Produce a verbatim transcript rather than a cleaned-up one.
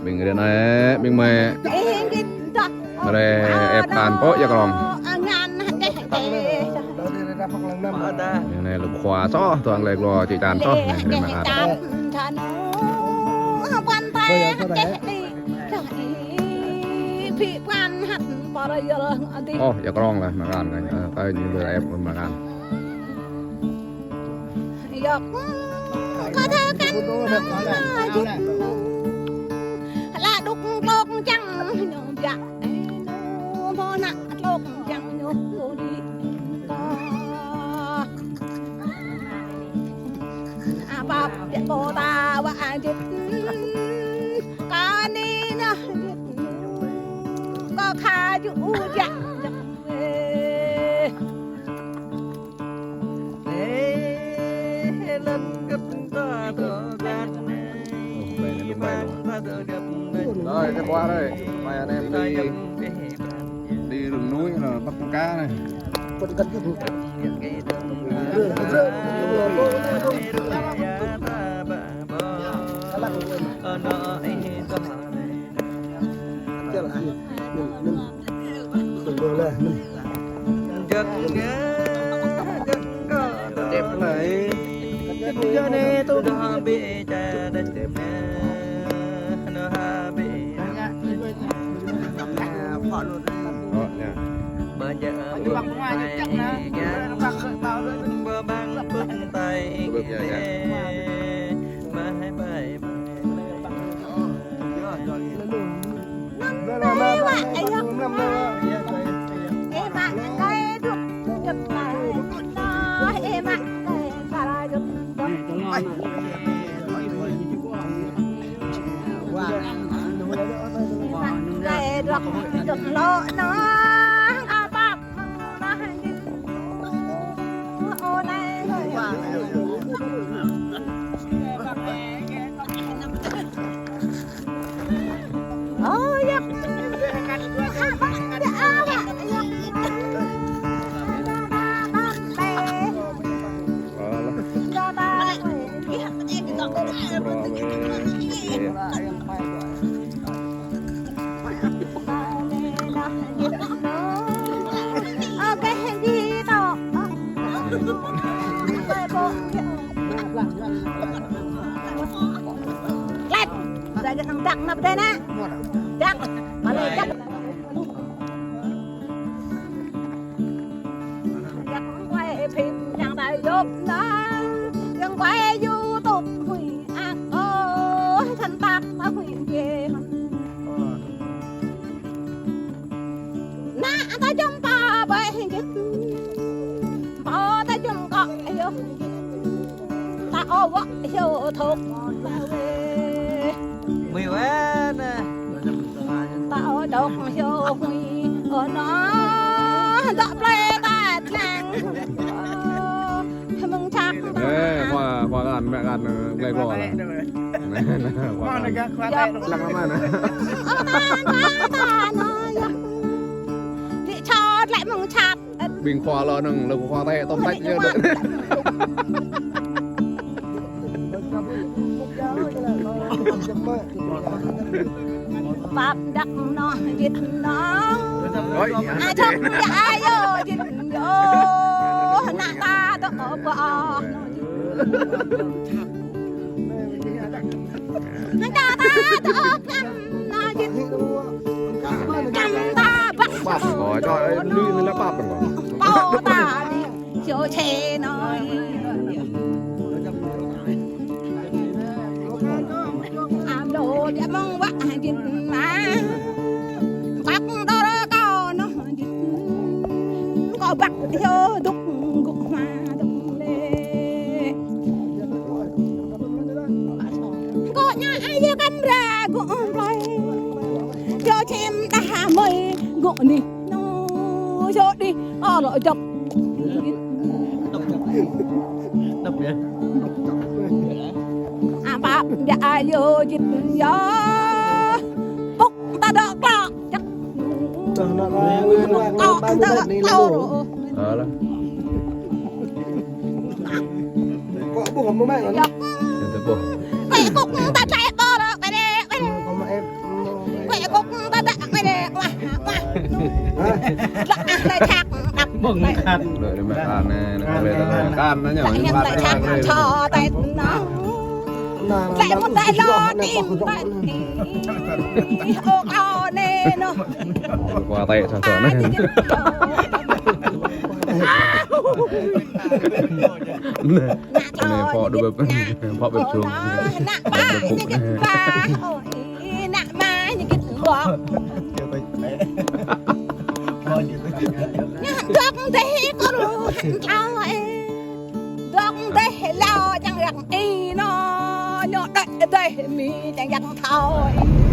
Ƀing rin ai, ƀing mơi. Mơrê ĕp kan pô ia krong. Ƀing anai lŭk khua soh, tuang lĕ glô čih čan soh, anai rin mă kan. Ôh, ia krong lah mă kan, kơi ñu ƀu ĕp mă kan. Yŏk, kơ thơ kăn nă jĭt. Lă đŭk klŏk čang ñu biă. Mơ̆ nă klŏk čang ñu kô đi. Kơ. Apap biă pô ta wă jĭt. Kơ anai nă jĭt. Kơ kha jŭ u jă. Rồi, cái khóa đây. Mai anh em đi, đi rừng núi là bắt con cá này. Lĕ, dah jăk nang dak năp deh nă. Dak, mă lĕ dak. Yang quay phim yang ta yop na, yang quay YouTube hui ak ơi, thân bác ta hui về. Nă ta jum pă ƀơi hơget, pă ta jum kŏ hyu, ta ôh wă hyu thŭk ta wĕ. Mui wĕ nă. Ta ôh dŏ hyu hui, ôh nă, dŏ plơi ta tlang. Mơ̆ng čak ta. Ê, khua, khua kan, mă kan, glai glô lah. Nă, nă, khua kan. Lăng lăm ană. Ơ, ta, ta, ta, nă, yă. Đi čot lĕ mơ̆ng čak. Ƀing khua lơ nơ̆ng, lơ khua tĕ, tŏm tĕ ñu đĕ. Pap dak nă, jit nă. Ơi, iya. Ajok ya ayo jit yo. Nă ta dŏ ƀă. Nă ta dŏ kăm nă jit. Kăm ta ƀă. Pap, ơi, cho, ơi, lui, lui là pap, ơi. Pô ta đi, chiều chê nói. Am đô đi mong wă jit mă. Kăk đô rơ kâo nă jit. Kâo ƀă hiu dŭk gŭ hma dŭk lĕ. Kâo ñă ai yơ kăm ra gŭ plơi. Kâo čem đah mơi gŭ nih. Nô, čô đih, ơ, lŏ djŏp. Djŏp ya. Apap biă ayo jit ya. Pŭk ta dŏ klŏ. Jăk. Klŏ ta dŏ klŏ. Alah. Kŏ ƀuh mơ̆ mă. Jăk. Yang ta ƀuh. Đuaĭ đơi mă kan anai, anai, anai, anai, kan anai ñu, anai, ñu anai, pơkă anai, anai, anai, anai. Tơlơi mơ̆n tơlơi lŏn in tơlơi. Ih, ôh, kâo anai, anai. Kâo tĕ sa sa anai. Anai. Anai, pŏk đuaĭ bĕ, pŏk bĕ. Ơ, anai, anai, anai, anai, anai. Ih, anai, anai, anai, anai. Anai, dŏ dêh kơ lu hăng thâo ih. Dŏ dêh lŏ čang yang ih anai, ñu đuaĭ dêh mĭ čang yang thâo ih.